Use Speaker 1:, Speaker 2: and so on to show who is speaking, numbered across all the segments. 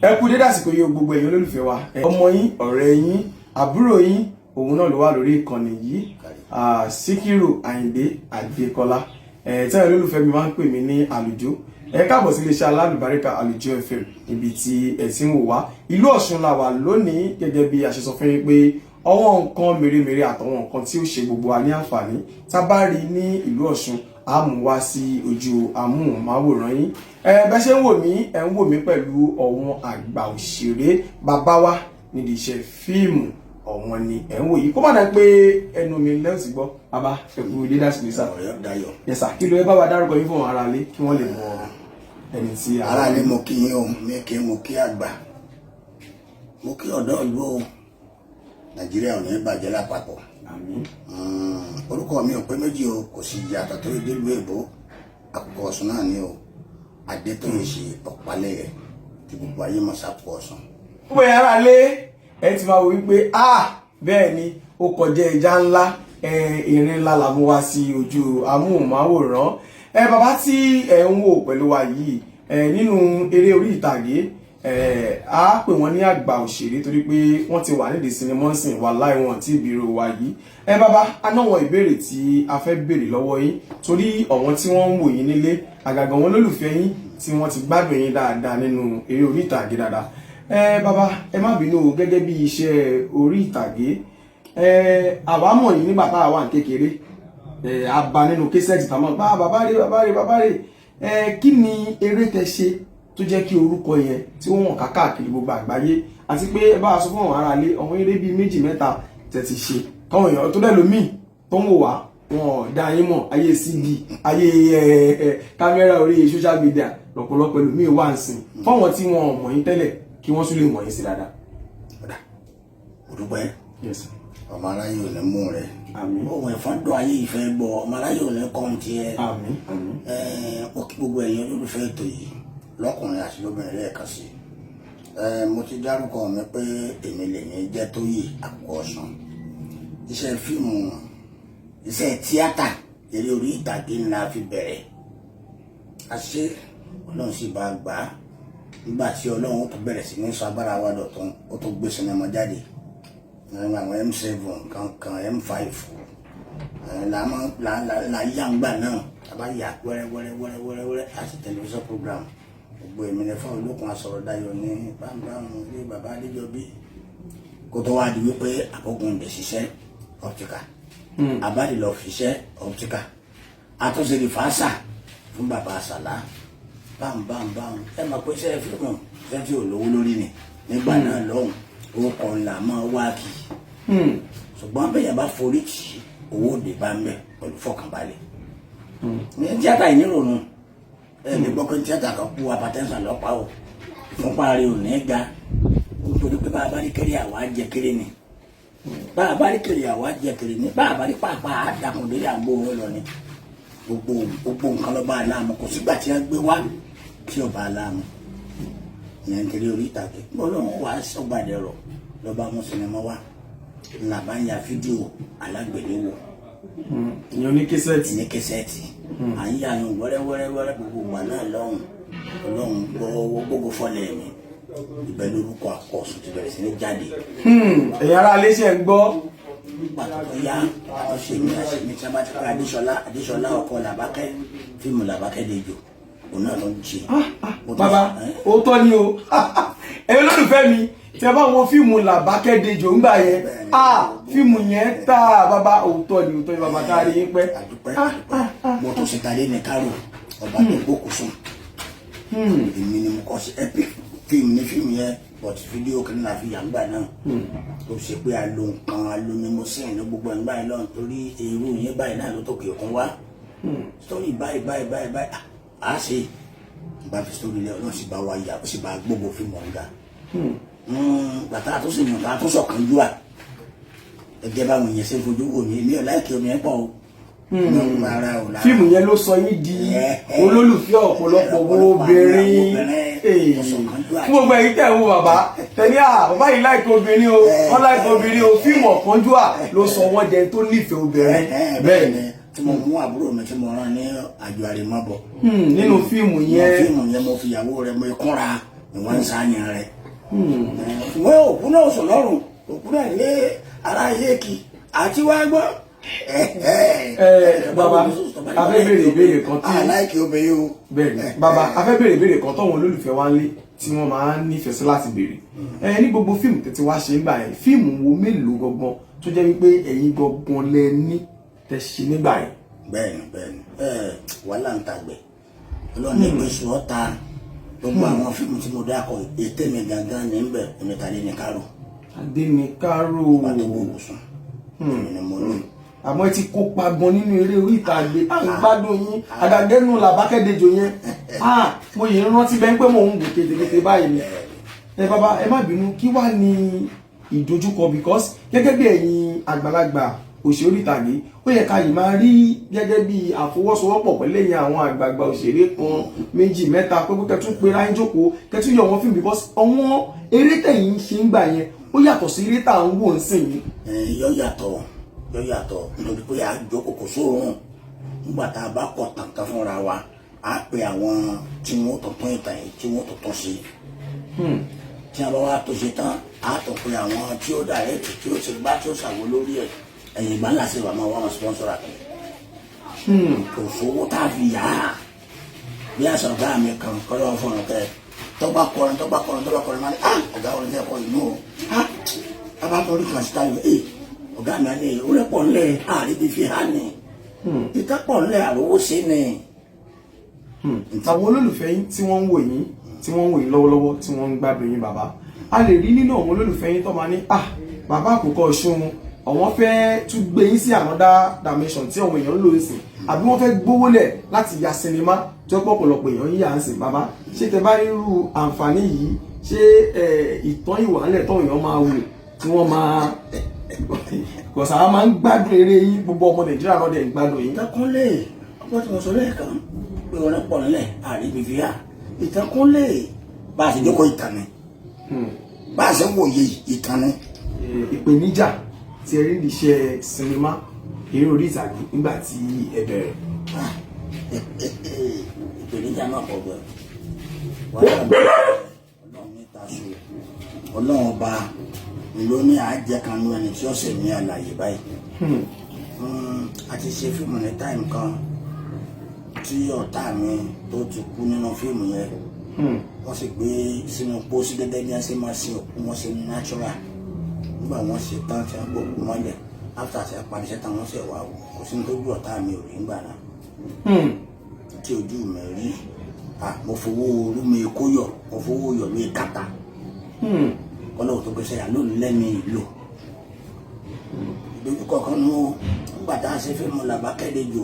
Speaker 1: Ẹ kú dédé àsìkò yìí o, gbogbo ẹ̀yin olólùfẹ́ wa. Ọmọ yín, ọ̀rẹ́ yín, àbúrò yín, òun náà ló wà lórí ìkànnì yìí, Síkírù Àyìndé Adékọlá, tẹ́lẹ̀ olólùfẹ́ mi máa ń pè mí ní Àlùjọ. Ẹ káàbọ̀ sí iléeṣẹ́ alálùbáríkà Àlùjọ FM, ibi tí ẹ ti ń wò wá. Ìlú Ọ̀ṣun la wà lónìí. Gẹ́gẹ́ bí a ṣe sọ fún yín pé ọwọ́ nǹkan mèremère àtàwọn nǹkan tí ó ṣe gbogbo wa ní àǹfààní tá a bá rí ní ìlú Ọ̀ṣun, a mú wá sí ojú amóhùnmáwòrán yín. Ẹ bẹ́ ṣe ń wò mí, ẹ ń wò mí pẹ̀lú ọ̀wọ́n àgbà òṣèré, bàbá wa nídìí iṣẹ́ fíìmù, ọ̀wọ́n ni ẹ̀ ń wò yìí. Kó má dà pé ẹnu mi lẹ́yìn sí gbọ́. Bàbá, ẹ kú dédé àsìkò yìí sà.
Speaker 2: Ọ̀rẹ́ Dayọ̀.
Speaker 1: Yes sir. Kí ló ẹ bá wa dárúkọ yín fún àwọn aráalé kí wọ́n lè mọ ẹni tí a.
Speaker 2: Aráalé, mo kí yín o. Mi kí mo kí àgbà, mo kí ọ̀dọ́ ìlú o. Nàìjíríà ò ní bàjẹ́ lápapọ̀.
Speaker 1: Àmín.
Speaker 2: Orúkọ mi ò pé méjì o, kò sì yàtọ̀ tó délùú èbó. Àkùkọ Ọ̀ṣun náà ni o, Adétóyè ṣe Ọ̀pálẹ̀yẹ tí gbogbo ayé mọ̀ sápò Ọ̀ṣun.
Speaker 1: Gbogbo ẹ̀yin aráalé, ẹ ti máa wò wípé, ah, bẹ́ẹ̀ ni, ó kọjá ẹja ńlá, ìrìn ńlá la mú wá sí ojú amóhùnmáwòrán. Ẹ bàbá tí ẹ ń wò pẹ̀lú wa yìí, nínú eré orí ìtàgé, á pè wọ́n ní àgbà òṣèré torí pé wọ́n ti wà nídìí sinimá sìn wà láì wọ́n tí ìbírò wa yìí. Ẹ bàbá, a náwọn ìbéèrè tí a fẹ́ béèrè lọ́wọ́ yín, torí ọ̀wọ́n tí wọ́n ń wò yín nílé, àgàgà wọn lólùfẹ́ yín tí wọ́n ti gbádùn yín dáadáa nínú eré orí ìtàgé dáadáa. Ẹ bàbá, ẹ má bínú o. Gẹ́gẹ́ bí iṣẹ́ orí ìtàgé, ẹ àwa mọ̀ yín nígbà tá a wà ní kékeré. Ẹ a bá nínú cassette tàmọ́ bá bàbá rè, bàbá rè, bàbá rè. Ẹ kí ni eré tẹ ṣe tó jẹ́ kí orúkọ yẹn tí wọ́n wọ̀n káàkiri gbogbo àgbáyé? Àti pé ẹ bá a sọ fún àwọn aráalé àwọn eré bíi méjì mẹ́ta tẹ ti ṣe, káwọn èèyàn tó dẹ̀ lómìn tó ń wò wá, wọn ò dá yín mọ̀. Ayé CD, ayé ẹ ẹ kámẹ́rà orí social media lọ́pọ̀lọpọ̀ ẹlòmíì wà ń sìn. Fáwọn tí wọn ò mọ̀ yín tẹ́lẹ̀, kí wọ́n tún lè mọ̀ yín sí dáadáa.
Speaker 2: Ọ̀dà, mo dúpẹ́.
Speaker 1: Yes sir.
Speaker 2: Ọmọ aráyé ò ní mú rẹ.
Speaker 1: Àmín.
Speaker 2: Ohun ẹ̀fọn dùn ayé ìfẹ́ gbọ́, ọmọ aráyé ò ní kọ́ tiẹ̀.
Speaker 1: Àmín, àmín.
Speaker 2: Ó kí gbogbo ẹ̀yin olólùfẹ́ ètò yìí lọ́kùnrin àti lóbìnrin lẹ́ẹ̀kan sí i. Mo ti dárúkọ mi pé èmi lèmi jẹ́ Tóyè Àkùkọ Ọ̀ṣun. Iṣẹ́ fíìmù, iṣẹ́ tíátà, eré orí ìtàgé ńlá fi bẹ̀rẹ̀. Àṣé Ọlọ́run sì bá gbà á. Nígbà tí Ọlọ́run ó tún bẹ̀rẹ̀ sí ní sọ agbára wa dọ̀tun, ó tún gbé sinimá jáde, àwọn M7 kankan, M5 la máa la la la yá ń gbà náà. A bá yà wẹ́rẹ́ wẹ́rẹ́ wẹ́rẹ́ wẹ́rẹ́ wẹ́rẹ́ àti tẹlifíṣàn program gbogbo. Èmi ní fún olókun asọ̀rọ̀ dayọ̀ ní bámbámu ní bàbá Adéjọbí, kó tó wá di wípé àkókò ń bẹ̀ ṣiṣẹ́ optical, abáde lọ fiṣẹ́ optical, àtúnṣe di fàásà fún bàbá àṣàlá bámbámbám. Ẹ mọ̀ pé iṣẹ́ fíìmù, iṣẹ́ tí ò lówó lórí ni nígbà náà lọ́hùn. Ó kọ́ ńlá máa wá kì í, ṣùgbọ́n bẹ́ẹ̀ bá forí tì í, owó òde bá ń bẹ̀ pẹ̀lú fọkànbalẹ̀. Ní tíátà yìí nírònú, ẹ lè gbọ́ pé tíátà kan kú, hypertension lọ́pàá o, ìfúnpá rẹ̀ ò ní ga, nítorí pé bá a bá rí kéré, àwa jẹ kéré ni. Bá a bá rí kéré, àwa jẹ kéré ni. Bá a bá rí pàápàá, àdàkùn lórí àgbo owó lọ ni. Gbogbo gbogbo nǹkan ló bá a láàmú. Kò sígbà tí a gbé wá tí ò bá a láàmú. Ìyẹn ń tẹ̀lé orí ìtàgé. Ọlọ́run wàá sọgbàdẹ̀rọ̀ lọ́ba mú sinimá wá, ńlá bá ń ya fídíò alágbèléwò.
Speaker 1: Ìyẹn ní cassette.
Speaker 2: Ní cassette. À ń yà yun wẹ́rẹ́ wẹ́rẹ́ wẹ́rẹ́. Gbogbo ìgbà náà lọ́hùn, Ọlọ́run gbọ́ gbogbo fọlẹ̀ mi. Ibẹ̀ lórúkọ Àkọ́sùn ti bẹ̀rẹ̀ sí ní jáde.
Speaker 1: Ẹ̀yin ará ilé, ṣe ń gbọ́?
Speaker 2: Pàtó tó yá, àtúnṣe mi àṣemí tí a bá ti pé Adéṣọlá, Adéṣọlá ọkọ Làbákẹ́, fíìmù Làbákẹ́ Dèjò, òun náà tó ń ṣe.
Speaker 1: Bàbá, òótọ́ ni o. Ẹ̀yin olólùfẹ́ mi tí ẹ bá wo fíìmù Làbákẹ́ Dèjò ńgbà yẹn, ah, fíìmù yẹn tá. Bàbá, òótọ́ ni, òótọ́ ni bàbá, tá a rí yín pẹ́.
Speaker 2: Àdúpẹ́, àdúpẹ́. Mo tún ṣe tàdé ní kárò ọba tó gbókùn sùn. Èmi ni mo kọ́ sí epic fíìmù ní fíìmù yẹn, but fídíò kìíní la fi yà ńgbà náà, tó ṣe pé a lo nǹkan, a lo mímúsìn ní gbogbo ẹ̀ ńgbà yẹn lọ́run, torí irú yẹn báyìí náà ló tó kè kún wá. Story báyìí báyìí báyìí báyìí à á ṣe bá fi story lẹ, Ọlọ́run sì bá wa yà, ó sì bá gbogbo fíìmù ọ̀gá gbàtà àtúnṣe yàn àtúnṣe ọ̀kan jú à ẹgẹ báwọn yẹn ṣe fojú wò mí. Mi ò láìkí omi ẹ pọ̀ o.
Speaker 1: Fíìmù yẹn ló sọ yín di olólùfẹ́ ọ̀pọ̀lọpọ̀ obìnrin. Fún gbogbo ẹ̀yin tẹ̀ ń wo bàbá tẹ̀lé à, bàbá yìí láìkí obìnrin o, wọ́n láìkí obìnrin o. Fíìmù Ọ̀kánjúà ló sọ wọ́n jẹ tó nífẹ̀ẹ́ obìnrin.
Speaker 2: Bẹ́ẹ̀ ni, tí mo mú àbúrò mi tí mo rán ní àjọ àrèmabọ̀.
Speaker 1: Nínú fíìmù yẹn.
Speaker 2: Fíìmù yẹn, mo fi ìyàwó rẹ̀, mo kúnra. Ni wọ́n ń sáyẹn rẹ̀. Ṣùgbọ́n òkú náà sùn lọ́rùn, òkú náà lé ara yé kí àti wá gbọ́.
Speaker 1: Ẹ bàbá, a fẹ́ béèrè ìbéèrè kan tí
Speaker 2: Aláìkí obìnrin o.
Speaker 1: Bẹ́ẹ̀ni bàbá, a fẹ́ béèrè ìbéèrè kan tọ́wọn olólùfẹ́ wa ń lé tí wọ́n máa ń nífẹ̀ẹ́ sí láti béèrè. Ẹ ní gbogbo fíìmù tẹ́tí wá ṣe ń gbà yẹn, fíìmù wo mélòó gangan tó jẹ́ wípé ẹ̀yin gangan lẹ ní tẹ́ ṣe nígbà yẹn?
Speaker 2: Bẹ́ẹ̀ni, ẹ wàhálà ń tàgbẹ̀, Ọlọ́run ní pé sùn ọ́ta. Gbogbo àwọn fíìmù tí mo dákọ̀, ètè mi gangan ní bẹ̀, onítàlẹ́ ní kárò.
Speaker 1: Adéníkárò.
Speaker 2: Pàtó gbogbo sùn, èmi ni mo ní.
Speaker 1: Àmọ́ ẹ ti kópa gan nínú eré orí ìtàgé à ń gbádùn yín, àgàgẹ́nu làbákẹ́dẹjọ yẹn. Ah, mo yìí ń rántí bẹ́ẹ̀ pé mò ń wò kétékété báyìí ni. Ẹ bàbá, ẹ má bínú, kí wàá ní ìdojúkọ? Because gẹ́gẹ́ bí ẹ̀yin àgbàlagbà òṣèré orí ìtàgé, ó yẹ ká yìí máa rí gẹ́gẹ́ bí àfọwọ́sowọ́pọ̀ pẹ̀lú ẹ̀yin àwọn àgbààgbà òṣèré kan, méjì, mẹ́ta, pé kẹ́tún pé ráyín jókòó, kẹ́tún yọ wọn fíìmù, because àwọn eré tẹ̀yìn ṣe ń gbà yẹn, ó yàtọ̀ sí eré tá à ń wò ń sìn yìí.
Speaker 2: Ẹ yọ yàtọ̀, yọ yàtọ̀, nítorí pé àjọ kò sóorun. Nígbà tá a bá kọ̀ tàǹtà fúnra wa, á pe àwọn tí wọ́n tuntun ìtàn yìí, tí wọ́n tuntun sí. Tí a bá wá tó ṣe tán, á tó pe àwọn tí ó direct, tí ó ṣe gbá, tí ó ṣàwo lórí ẹ̀. Ẹ̀yìn ìgbà ńlá sí wa máa wá wọn sponsor àkẹ́. Kò sówó tá a fi yá á. Bí àṣà ọ̀gá mi kan kọ́ lọ́wọ́ fún ọ̀rọ̀ kẹ́, tọ́gbà kọrin, tọ́gbà kọrin, tọ́gbà kọrin, máa ní, "Ah, ọ̀gá, orin tẹ́ kọ inú o." Ah, bàbá torí kan síta yìí, ẹ ọ̀gá mi á ní orí pọ̀ ńlẹ̀, àríbi fi hàn ní ìtẹ́ pọ̀ ńlẹ̀, àrówó sí ni.
Speaker 1: Àwọn olólùfẹ́ yín tí wọ́n ń wò yín, tí wọ́n ń wò yín lọ́wọ́lọ́wọ́, tí wọ́n ń gbádùn yín, bàbá, a lè rí nínú àwọn olólùfẹ́ yín tó máa ní, "Ah, bàbá Àkùkọ Ọ̀ṣun," àwọn fẹ́ tún gbé yín sí another dimension tí àwọn èèyàn ń lò ń sìn, àbí wọ́n fẹ́ gbówó lẹ̀ láti ya sinimá tí ó pọ̀ pọ̀lọpọ̀ èèyàn ń yà ń sìn. Bàbá, ṣé tẹ bá rírú àǹfààní yìí, ṣé ìtàn ìwà ńlẹ̀ tọ́wọ̀n èèyàn máa wò tí wọ́n máa kọ̀sà máa ń gbádùn eré yín? Gbogbo ọmọ Nàìjíríà náà dẹ̀ ń gbádùn yín.
Speaker 2: Ìtàkùnlé ọgbọ́n tí mo sọ lẹ́ẹ̀kan pé orin pọ̀ nílẹ̀, àríbi fi hàn ìtàkùnlé. Bá a ṣe jókòó, ìtàn ni. Bá a ṣe ń wòye, ìtàn ni.
Speaker 1: Ìpèníjà tí ẹ rí ní iṣẹ́ sinimá eré orí ìtàgé nígbà tí ẹ bẹ̀rẹ̀?
Speaker 2: Ìpèníjà náà pọ̀ gan. Wàhálà mi, Ọlọ́run ní taṣu, Ọlọ́run ọba ló ní àjẹ kan ní ẹni tí ó sì ní àlàyé báyìí. A ti ṣe fíìmù ní time kan tí ọ̀tá mi tó ti kú nínú fíìmù yẹn, wọ́n sì gbé sínú pósí gẹ́gẹ́ bí wọ́n ṣe máa sin òkú, wọ́n ṣe natural. Nígbà wọ́n ṣe tán tí wọ́n gbókú mọ́lẹ̀, after tí wọ́n parí iṣẹ́ tán, wọ́n sì wá wò. Kò sí ní tójú ọ̀tá mi ò rí ńgbà náà tí ojú mi rí. Ah, mo fowó orú mi kó yọ, mo fowó yọ mi kàtà kọ́lọ́wọ́ tó gbèsè yà lónìí lẹ́mìí lò. Ìdojúkọ kan nù nígbà tá a ṣe fíìmù Làbákẹ́dẹ́jọ,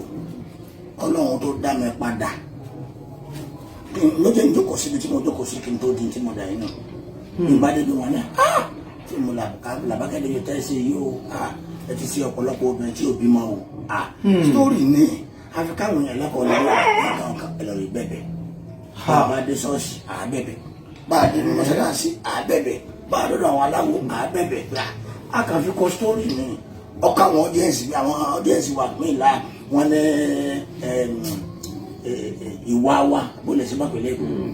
Speaker 2: Ọlọ́run tó dá mi padà ló jẹ́ ń jókòó síbi tí mo jókòó sí kí n tó di tí mo dà yín nù. Ìbádẹ́jọ wọn ní fíìmù Làbákẹ́dẹ́jọ tẹ́ ṣe yìí o, ẹ ti ṣe ọ̀pọ̀lọpọ̀ obìnrin tí ò bímọ o. Story ni àfi káwọn èèyàn lẹ́kọ̀ọ́ lọ́wọ́ àwọn ẹlọ́rìí bẹ̀bẹ̀. Bá a bá dé ṣọ́ọ̀ṣì, à bẹ̀bẹ̀. Bá a dé mọ́ṣáláṣí, à bẹ̀bẹ̀. Bá a dọ́dọ̀ àwọn aláwo, à bẹ̀bẹ̀. A kàn fi kọ story ni. Ọkọ àwọn audience, àwọn audience wa mí la wọn ní ìwà wa bó lè ṣe má pèlè.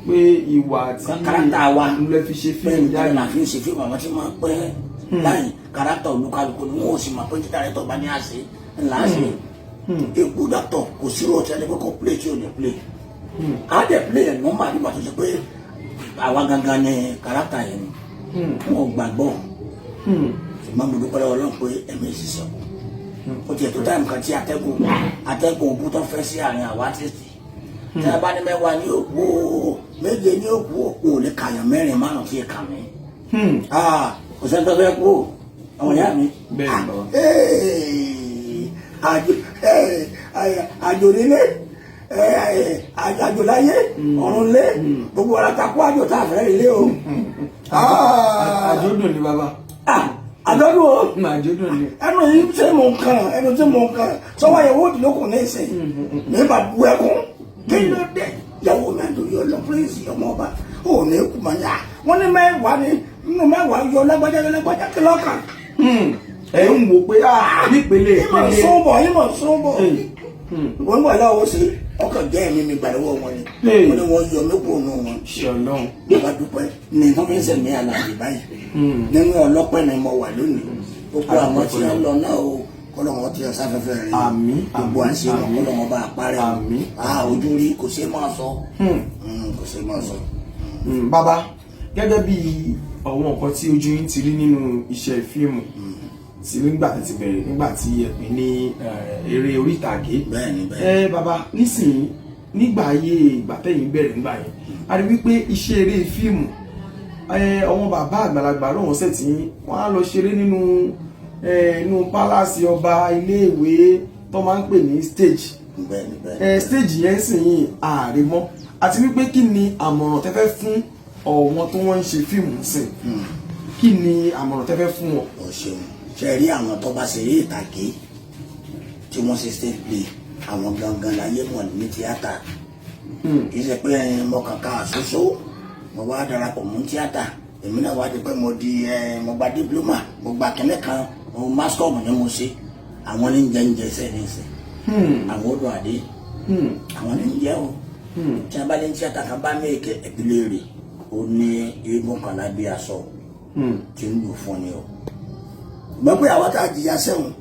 Speaker 1: Pé ìwà tí
Speaker 2: Character wa.
Speaker 1: Lẹ fi ṣe fíìmù
Speaker 2: bẹ́ẹ̀
Speaker 1: jáde.
Speaker 2: La fi ń ṣe fíìmù. Àwọn tí máa pẹ́ láì character olúkálùkù ni wọn ò sì máa pé títà rẹ tó bá ní àṣẹ ńlá àṣẹ. Èkó dàtọ̀ kò sí rò tẹ́lẹ̀ pé kò play tí ò ní play, á dẹ̀ play ẹ̀ normal nígbà tó ṣe pé àwa gangan ni character yẹn ni. Wọn ò gbàgbọ́, ṣùgbọ́n mo dúpẹ́ lọ́wọ́ Ọlọ́run pé ẹ̀mí ìṣiṣẹ́ kù. Ó tiẹ̀ tó time kan tí atẹ́gùn òbú tó fẹ́ sí àárín àwa artist, tí a bá ní 10 ní òkú o, 7 ní òkú o, ò lè kàyàn mẹ́rin márùn tí ì kà mí. Kò sẹ́ni tó fẹ́ kú o, àwọn ìyá mi.
Speaker 1: Bẹ́ẹ̀ ni, bàbá.
Speaker 2: Àjò nílé, àjò láyé, ọ̀run lé, gbogbo ara ta kó àjò tá a fẹ́ ilé o.
Speaker 1: Àjọdún ni, bàbá.
Speaker 2: Àjọdún o.
Speaker 1: Àjọdún ni.
Speaker 2: Ẹnu yìí ṣé mò ń kàn, ẹnu tí mò ń kàn sọ́wọ́ àyẹ̀wò òdìlókùn ní ìsìn ní bá bu ẹkún. Kí ló dé? Ìyàwó mi àtòyí ọlọ píríǹsì ọmọ ọba ò ní kú mọ́ ní à. Wọ́n ní 10 ní nínú 10, yọ lágbájá, yọ lágbájá, kí lọ́kàn?
Speaker 1: Ẹ ń wò pé nípele
Speaker 2: ìmọ̀
Speaker 1: ìpele
Speaker 2: sún bọ̀, ìmọ̀ sún bọ̀. Wọ́n wà láwọ́ sí. Ọkàn jẹ́ ẹ̀mí mi gbà lọ́wọ́ wọn ni.
Speaker 1: Hey.
Speaker 2: Wọ́n ní wọ́n yọ mí kúrò nù wọn.
Speaker 1: Ṣe Ọlọ́run.
Speaker 2: Bàbá dúpẹ́ ní nǹkan fi ń sẹ̀mí àlàyé báyìí. Nínú ọlọ́pẹ́ ni mo wà lónìí. Gbogbo àwọn tí wọ́n lọ náà o, kọ́lọ́wọ́n ti sáfẹ́fẹ́ rẹ̀.
Speaker 1: Àmín,
Speaker 2: Gbogbo à ń ṣe wọn,
Speaker 1: àmín.
Speaker 2: kọ́lọ́wọ́n bá a parẹ́ o.
Speaker 1: Àmín.
Speaker 2: Ah, ojú rí kò ṣeé máa sọ. Kò ṣeé máa sọ.
Speaker 1: Bàbá, gẹ́gẹ́ bí àwọn nǹkan tí ojú yín ti rí nínú iṣẹ́ fíìmù tí nígbà tí ti bẹ̀rẹ̀, nígbà tí ẹ pè ní eré orí ìtàgé.
Speaker 2: Bẹ́ẹ̀ni, bẹ́ẹ̀ni.
Speaker 1: Ẹ bàbá, nísìnyí, nígbà ayé ìgbà tẹ̀yìn bẹ̀rẹ̀ nígbà yẹn, a rí wípé iṣẹ́ eré fíìmù, àwọn bàbá àgbàlagbà lóhùn ṣẹ̀ tí wọ́n á lọ ṣeré nínú inú pálásì ọba, iléèwé tó máa ń pè ní stage.
Speaker 2: Bẹ́ẹ̀ni, bẹ́ẹ̀ni.
Speaker 1: Stage yẹn sì yìn ààrẹ mọ́. Àti wípé kí ni àmọ̀ràn tẹ́ fẹ́ fún ọ̀wọ́n tó wọ́n ń ṣe fíìmù sìn? Kí ni àmọ̀ràn tẹ́ fẹ́ fún wọn?
Speaker 2: O ṣeun. Ṣe rí àwọn tó bá ṣeré ìtàgé tí wọ́n ṣe stage play, àwọn gangan láyé mọ̀ ní tíátà. Kì í ṣe pé mo kàn ká àṣoṣo, mo wá darapọ̀ mọ́ tíátà, èmi náà wá di pé mo di mo gba diploma, mo gba kẹ́lẹ́ kan, mo mass comm ni mo ṣe. Àwọn ní jẹ́ ń jẹ sẹ́ẹ̀ ní sẹ́, àwọn odò àdé, àwọn ní jẹ́ o. Tí a bá ní tíátà kan bá mẹ́ẹ̀kẹ́ ìpìlẹ̀ rẹ̀, ó ní eégún kan lábẹ́ aṣọ tí ń lò fún ni o. Gbọ́ pé àwọn tá a jìyà sẹ́wọ̀n,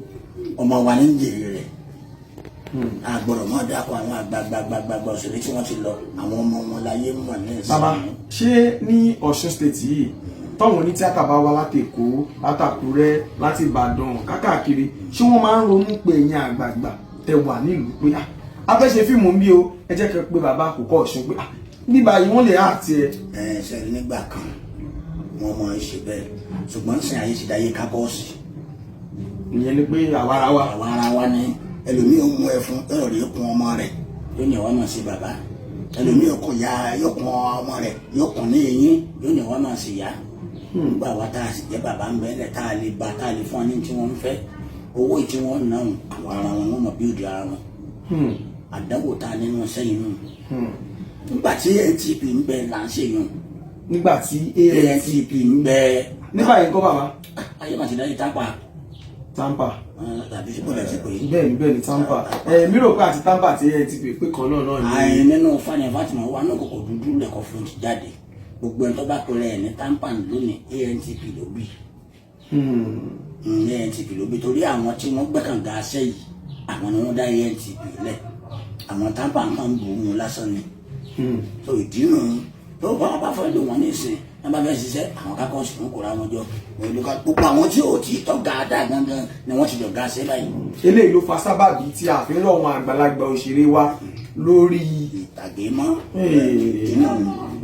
Speaker 2: ọmọ wa ní ń jèrè rẹ̀. A gbọ́dọ̀ mọ́ dákọ̀ àwọn àgbàgbàgbàgbà òṣèré tí wọ́n ti lọ, àwọn ọmọ wọn láyé mọ̀ ní ìsìn.
Speaker 1: Bàbá, ṣé ní Ọ̀ṣun State yìí, tọ́wọ́n oní tíátà bá wá láti Èkó, látÀkúrẹ́, láti Ìbàdàn, kákàkiri, ṣé wọ́n máa ń ronú pé ẹ̀yin àgbààgbà tẹ wà nílùú pé ah, a fẹ́ ṣe fíìmù ń bí o, ẹ jẹ́ kẹ́ pé bàbá Àkùkọ Ọ̀ṣun pé ah, bíbá yìí wọ́n lè àti ẹ?
Speaker 2: Ẹ ṣe nígbà kan wọ́n máa ń ṣe bẹ́ẹ̀, ṣùgbọ́n sìn ayé ti dáyé kábọ́ọ̀sì.
Speaker 1: Ìyẹn ni pé àwa ara wa.
Speaker 2: Àwa ara wa ni. Ẹlòmíì ó mú ẹfun ẹ̀rọ rẹ̀ kún ọmọ rẹ̀, yóò ní ọwọ́ máa ṣe bàbá. Ẹlòmíì ó kún ya, yóò kún ọmọ rẹ̀, yóò kún ní eyín, yóò ní ọwọ́ máa ṣe yá. Nígbà wa tá a sì jẹ́ bàbá ń bẹ́lẹ̀, tá a lè ba, tá a lè fún ọ ní tí wọ́n ń fẹ́, owó tí wọ́n ń náà, àwọn ara wọn, wọ́n mọ̀ bí òdi ara wọn. Àdánwò tá a nínú sẹ́yìn nù. Nígbà tí ANTP ń bẹ là ń ṣe yun.
Speaker 1: Nígbà tí
Speaker 2: ANTP ń bẹ.
Speaker 1: Nígbà yẹn kọ́, bàbá?
Speaker 2: Ayé màtí dáyé tápà.
Speaker 1: Tampa.
Speaker 2: Tàbí sípò lẹ́sìn pé.
Speaker 1: Bẹ́ẹ̀ni, bẹ́ẹ̀ni, Tampa. Ẹ mi rò pé àti Tampa àti ANTP pé kan náà náà ni.
Speaker 2: Àyìn nínú fani Fatima wà ní kòkò dúdú lẹ́kọ̀ọ́ fún ti jáde. Gbogbo ẹni tó bá pèrè ẹ̀ ní Tampa lónìí, ANTP ló bí. ANTP ló bí, torí àwọn tí wọ́n gbẹ́kànga aṣẹ́ yìí, àwọn ni wọ́n dá ANTP lẹ̀. Àwọn Tampa nǹkan ń bò ó mu lásán ni. So ìdí nù tó bá wọn bá fẹ́ lò wọ́n nísìn, wọ́n bá fẹ́ ṣiṣẹ́, àwọn kákọ́ sì ń kóra wọn jọ. Gbogbo àwọn tí ò tí tọ́ gàdá gangan ni wọ́n ti jọ ga ṣe báyìí.
Speaker 1: Eléyìí ló fa sábàbí tí a fi ń rọ̀ wọn àgbàlagbà òṣèré wa lórí
Speaker 2: ìtàgé mọ́. Ìdí nù,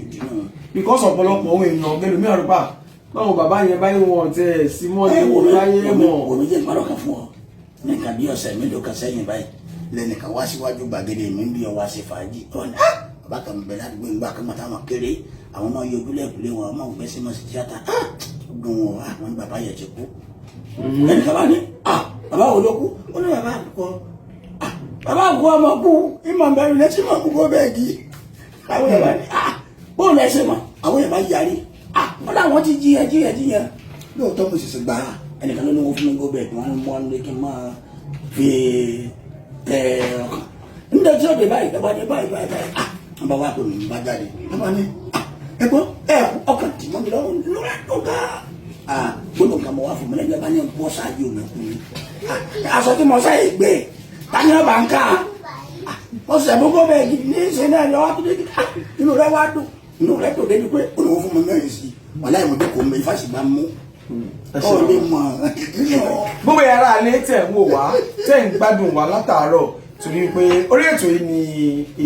Speaker 2: ìdí nù.
Speaker 1: Because ọ̀pọ̀lọpọ̀ ohun èèyàn gẹ́lùmí àrùpà báwọn bàbá yẹn báyìí wọn tẹ sí mọ́ ní wọn láyé mọ́.
Speaker 2: Òní jẹ́ ìpàdé kan fún ọ. Ní nǹkan bí ọ̀sẹ̀ mélòó kan sẹ́yìn báyìí, lẹ́nìkan wá síwájú gbàgede mi ń bí ọ wá ṣe fàájì. Ọ̀nà bàbá kan bẹ ládùúgbò ìgbà kan mọ̀ táwọn kéré, àwọn ọmọ yọjú lẹ́kùlé wọn, ọmọ ògbẹ́ sí mọ́ sí tíátà dùn wọn. Àwọn bàbá yẹn ti kú. Lẹ́nìkan bá ní, "Ah, bàbá wo ló kú?" Ó ní bàbá àkùkọ. "Ah, bàbá àkùkọ ọmọ kú ìmọ̀ bẹ̀rù létí mọ̀ kúkọ bẹ́ẹ̀ kí." Àwọn yẹn bá ní, "Ah, bóun ẹ ṣe mọ̀?" Àwọn yẹn bá yarí, "Ah, wọ́n láwọn ti jiyàn jiyàn jiyàn." Lóòótọ́ mo sì sì gbà á. Ẹnìkan ló ní wọ́n fún mi go bẹ́ẹ̀, wọ́n mú wọn lé kí n máa fi tẹ ọkàn nígbà tí ó dé báyìí lọ́ba dé báyìí báyìí báyìí. Ah, wọ́n bá wá pè mí, bá jáde, wọ́n bá ní, "Ah, ẹ gbọ́ ẹ." Ọkàn tì mọ́ mi lọ́rùn lọ́rùn tó ká. Ah, gbọ́dọ̀ nǹkan mọ̀ wá fún mi lẹ́yìn bá ní bọ́ ṣáájú mi kú mi. Ah, aṣọ tí mo sáyè gbé tani ọba ń ká. Ah, mo sẹ̀ mú kó bẹ́ẹ̀ ní í ṣe náà lọ́wọ́ tó dé. Ah, inú rẹ wá dùn, inú rẹ dùn débi pé ó ní wọ́n fún mi mẹ́rin sí i. Wàláhì, mo jókòó mi ifá sì bá mú ọ lè mọ̀.
Speaker 1: Gbogbo yàrá alẹ́ tẹ̀ ń wò wá, tẹ̀ ń gbádùn wá látàárọ̀, torí pé orí ètò yìí ni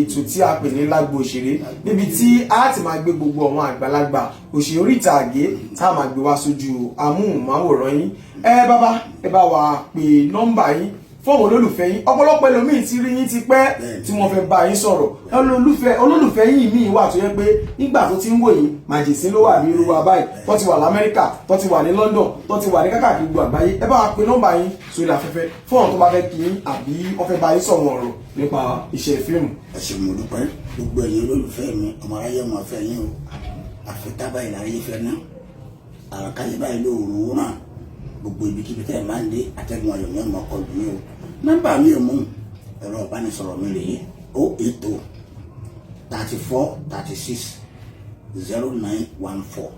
Speaker 1: ètò tí a pè ní Lágbo Òṣèré, níbi tí a ti máa gbé gbogbo àwọn àgbàlagbà òṣèré orí ìtàgé tá a máa gbé wá sójú amóhùnmáwòrán yín. Ẹ bàbá, ẹ bá wa pè nọ́mbà yín fóònù olólùfẹ́ yín. Ọ̀pọ̀lọpọ̀ ẹlòmíì ti rí yín ti pẹ́ tí wọ́n fẹ́ bá yín sọ̀rọ̀. Olólùfẹ́ yín míì wà tó yẹ pé nígbà tó ti ń wò yín, màjèsín ló wà ní irú wa báyìí, tó ti wà lamẹ́ríkà, tó ti wà ní London, tó ti wà ní kákàkiri gbogbo àgbáyé. Ẹ bá wa pe nọ́mbà yín sórí afẹ́fẹ́ fún àwọn tó bá fẹ́ kí yín àbí wọ́n fẹ́ bá yín sọ̀rọ̀ ọ̀rọ̀ nípa iṣẹ́ fíìmù.
Speaker 2: Ẹ ṣé, mo dúpẹ́. Gbogbo ẹ̀yin olólùfẹ́ mi, ọmọ aráyé ọmọ afẹ́ yín o. Àfitábà ìlàrí fẹ́ ná àràkáyé báyìí lóòrùn ràn. Gbogbo ibikíbi tẹ́ ẹ máa ń dé, atẹ́gùn ayọ̀ ní ọmọ ọkọ lù mí o. Nọ́mbà mi ò mú ẹ̀rọ ìbánisọ̀rọ̀ mi rèé. 080 34 36 0914,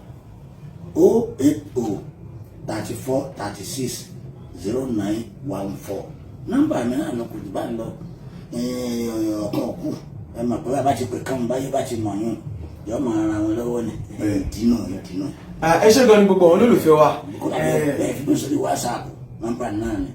Speaker 2: 080 34 36 0914. Nọ́mbà mi náà lọ, kò jù bá ń lọ. Ọ̀kan òkú, ẹ mọ̀ pé bàbá ti pè kán báyé bá ti mọ̀ yún, yọ máa ra wọn lọ́wọ́ ni. Ìdínà ìdínà.
Speaker 1: Ah, ẹ ṣé gan ni gbogbo àwọn olólùfẹ́ wa.
Speaker 2: Kó dàbí ẹ fi mí sórí WhatsApp, nọ́mbà náà ni.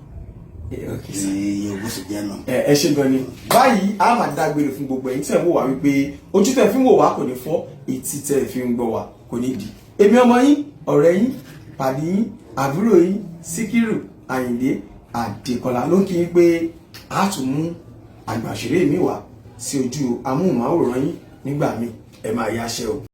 Speaker 1: Okay, sir.
Speaker 2: Iye owó sì jẹ́ nù.
Speaker 1: Ẹ ṣé gan ni. Báyìí, a máa dágbére fún gbogbo ẹ̀yin tí ẹ̀ ń wò wá wípé ojú tẹ̀ fi ń wò wá kò ní fọ́, etí tẹ̀ fi ń gbọ́ wá kò ní di. Èmi ọmọ yín, ọ̀rẹ́ yín, pàdé yín, àbúrò yín, Síkírù Àyìndé Àdèkọ́lá ló ń kí yín pé a tún mú àgbà òṣèré mi wá sí ojú amóhùnmáwòrán yín nígbà míì. Ẹ máa yáṣẹ́ o.